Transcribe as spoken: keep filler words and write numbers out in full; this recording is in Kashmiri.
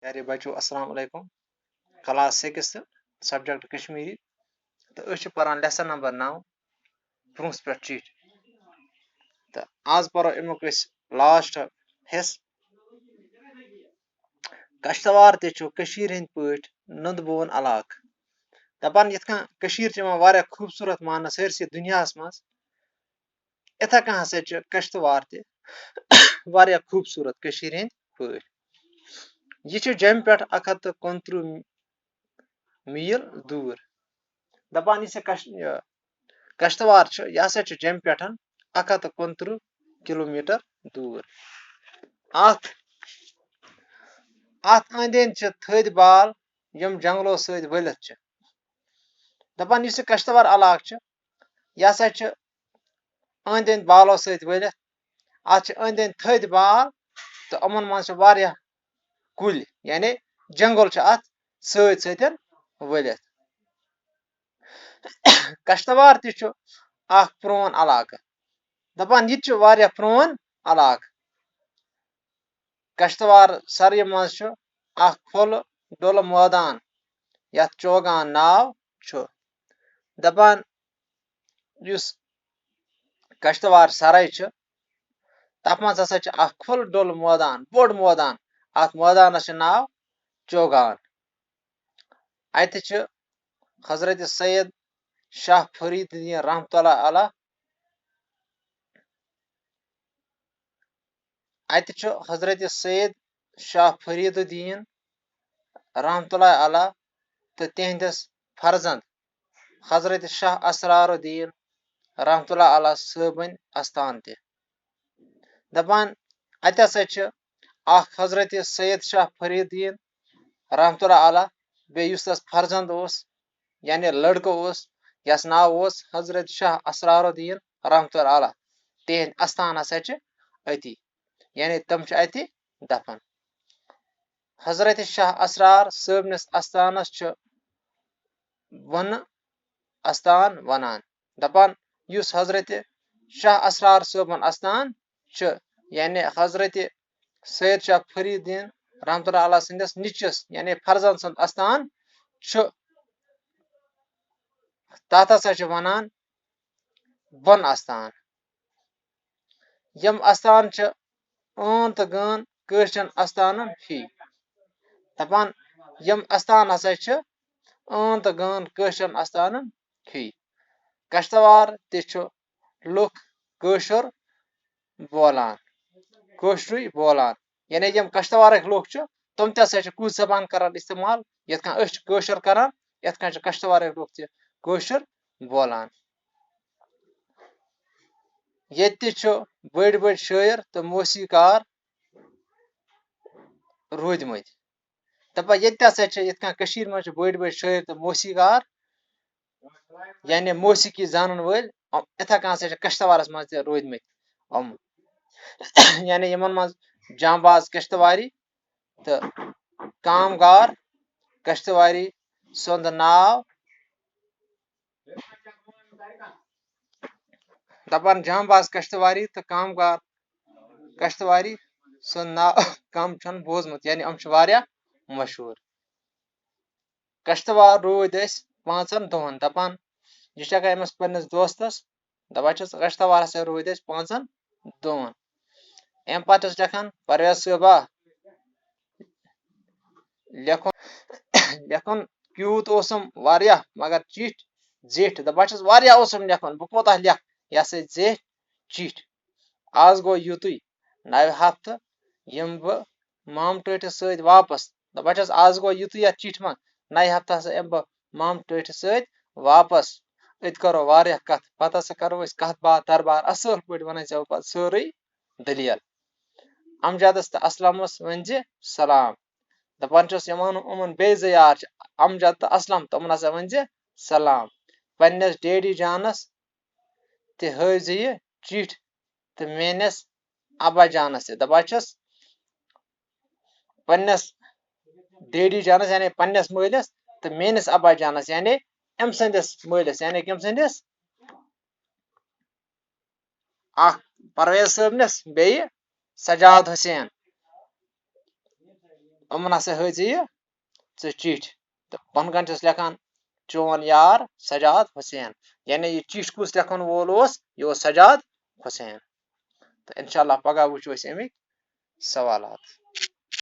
پیارے بچو، السلام علیکم۔ Class six, subject Kashmiri. تہٕ أسۍ چھِ پران لیسن نمبر نو، برونٛہہ پٮ۪ٹھ چِٹھۍ۔ تہٕ آز پرو اَمیُک أسۍ لاسٹ حصہٕ۔ کشتوار تہِ چھُ کٔشیٖرِ ہٕنٛدۍ پٲٹھۍ نُنٛدٕ بون علاقہٕ۔ دَپان یِتھ کٔنۍ کٔشیٖر چھِ یِوان واریاہ خوٗبصوٗرت ماننہٕ سٲرسٕے دُنیاہَس منٛز، یِتھے کٔنۍ ہسا چھِ کشتوار تہِ واریاہ خوٗبصوٗرت کٔشیٖرِ ہٕنٛدۍ پٲٹھۍ۔ یہِ چھُ جیٚمہِ پٮ۪ٹھ اکھ ہتھ تہٕ کُنترٕہ میٖل دوٗر۔ دَپان یُس یہِ کش-، یہِ کشتوار چھُ، یہِ ہسا چھُ جیٚمہِ پٮ۪ٹھ اکھ ہتھ تہٕ کُنترٕہ کِلوٗ میٖٹر دوٗر۔ اَتھ، اَتھ أنٛدۍ أنٛدۍ چھِ تھٔدۍ بال، یِم جنگلو سۭتۍ ؤلِتھ چھِ۔ دَپان یُس یہِ کشتوار علاقہٕ چھُ، یہِ ہسا چھُ أنٛدۍ أنٛدۍ بالو سۭتۍ ؤلِتھ۔ اَتھ چھِ أنٛدۍ أنٛدۍ تھٔدۍ بال تہٕ یِمن منٛز چھِ واریاہ کُلۍ، یعنی جنگل چھُ اَتھ سۭتۍ سۭتۍ ؤلِتھ۔ کشتوار تہِ چھُ اکھ پرون علاقہٕ۔ دَپان یہِ تہِ چھُ واریاہ پرون علاقہٕ۔ کشتوار سرِ منٛز چھُ اکھ کھُلہٕ ڈُلہٕ مٲدان، یَتھ چوگان ناو چھُ۔ دَپان یُس کشتوار سرے چھُ، تَتھ منٛز ہسا چھُ اکھ کھُلہٕ ڈُلہٕ مٲدان، بوٚڑ مٲدان۔ اَتھ مٲدانَس چھُ ناو چوگان۔ اَتہِ چھُ حضرت سید شاہ فرید الدین رحمتہ اللہ علیہ، اَتہِ چھُ حضرت سید شاہ فرید الدین رحمتہ اللہ علیہ تہٕ تِہنٛدِس فرزند حضرت شاہ اسرار الدین رحمتہ اللہ علیہ صٲبٕنۍ استان تہِ۔ دَپان اَتہِ ہسا چھِ اکھ حضرت سید شاہ فرید الدین رحمتہ اللہ علیہ، بیٚیہِ یُس تَس فرزند اوس، یعنی لڑکہٕ اوس، یَس ناو اوس حضرت شاہ اسرار الدین رحمتہ اللہ علیہ۔ تِہنٛدۍ استان ہسا چھِ أتی، یعنی تِم چھِ اَتہِ دفن۔ حضرت شاہ اسرار صٲبنِس استانس چھُ بۄنہٕ استان ونان۔ دَپان یُس حضرت شاہ اسرار صٲبُن استان چھُ، یعنی حضرت سید شاہ فرید الدین رحمتہ اللہ علیہ سٕنٛدِس نیٚچوِس، یعنی فرزند سُنٛد استان چھُ، تَتھ ہسا چھِ ونان بۄن استان۔ یِم استان چھِ عٲن تہٕ گٲن کٲشرٮ۪ن استانن ہی۔ دَپان یِم استان ہسا چھِ عٲن تہٕ گٲن کٲشرٮ۪ن استانن ہی۔ کشتوار تہِ چھُ لُکھ کٲشُر بولان، کٲشرُے بولان۔ یعنی یِم کشتوارٕکۍ لُکھ چھِ، تِم تہِ ہسا چھِ کُس زبان کران استعمال، یِتھ کٔنۍ أسۍ چھِ کٲشُر کران، یِتھ کٔنۍ چھِ کشتوارٕکۍ لُکھ تہِ کٲشُر بولان۔ ییٚتہِ تہِ چھُ بٔڑۍ بٔڑۍ شٲعر تہٕ موسیٖقار روٗدۍمٕتۍ۔ دَپان ییٚتہِ تہِ ہسا چھِ یِتھ کٔنۍ کٔشیٖرِ منٛز چھِ بٔڑۍ بٔڑۍ شٲعر تہٕ موسیٖقار، یعنی موسیٖقی زانَن وٲلۍ، یِم یِتھَے کٔنۍ ہسا چھِ کشتوارَس منٛز تہِ روٗدۍمٕتۍ یِم۔ یعنی یِمَن منٛز جانباز کشتواری تہٕ کامگار کشتواری سُنٛد ناو، دَپان جانباز کشتواری تہٕ کامگار کشتواری سُنٛد ناو کم چھُنہٕ بوٗزمُت، یعنی یِم چھِ واریاہ مشہوٗر۔ کشتوار روٗدۍ أسۍ پانٛژن دۄہن، دَپان یہِ چھِ ہٮ۪کان أمِس پننِس دوستس، دَپان چھِس کشتوار ہسا روٗدۍ أسۍ پانٛژن دۄہن۔ اَمہِ پتہٕ چھُس لیکھان پرویز صٲبا، لیکھُن، لیکھُن کیوٗت اوسُم واریاہ، مگر چِٹھۍ زِٹھۍ۔ دَپان چھِس واریاہ اوسُم لیکھُن، بہٕ کوٗتاہ لیکھٕ، یہِ ہسا زِٹھۍ چِٹھۍ۔ آز گوٚو یُتُے، نَوِ ہفتہٕ یِمہٕ بہٕ مامہٕ ٹٲٹھِس سۭتۍ واپس۔ دَپان چھِس آز گوٚو یُتُے یَتھ چِٹھۍ منٛز، نَوِ ہفتہٕ ہسا یِمہٕ بہٕ مامہٕ ٹٲٹھِس سۭتۍ واپس۔ أتۍ کرو واریاہ کَتھ، پتہٕ ہسا کرو أسۍ کَتھ باتھ دربار، اَصٕل پٲٹھۍ وَنَے ژےٚ بہٕ پتہٕ سٲرٕے دٔلیٖل۔ اَمجدس تہٕ اسلمس ؤنۍ زِ سلام۔ دَپان چھُس یِمن، یِمن بیٚیہِ زٕ یار چھِ، اَمجد تہٕ اسلم، تِمن ہسا ؤنۍ زِ سلام۔ پننِس ڈیڈی جانس تہِ ہٲوۍ زِ یہِ چِٹھۍ تہٕ میٲنِس ابا جانس تہِ۔ دَپان چھِس پننِس ڈیڈی جانس، یعنی پننِس مٲلِس، تہٕ میٲنِس ابا جانس، یعنی أمۍ سٕنٛدِس مٲلِس، یعنی کٔمۍ سٕنٛدِس؟ اکھ پرویز صٲبنِس، بیٚیہِ سجاد حسین۔ یِمَن ہسا ہٲوۍ زِ یہِ ژٕ چِٹھۍ۔ تہٕ بۄنہٕ کَنہِ چھُس لیکھان، "چون یار سجاد حسین"، یعنی یہِ چِٹھۍ کُس لیکھن وول اوس؟ یہِ اوس سجاد حسین۔ تہٕ انشاءاللہ پگاہ وٕچھو أسۍ اَمِکۍ سوالات۔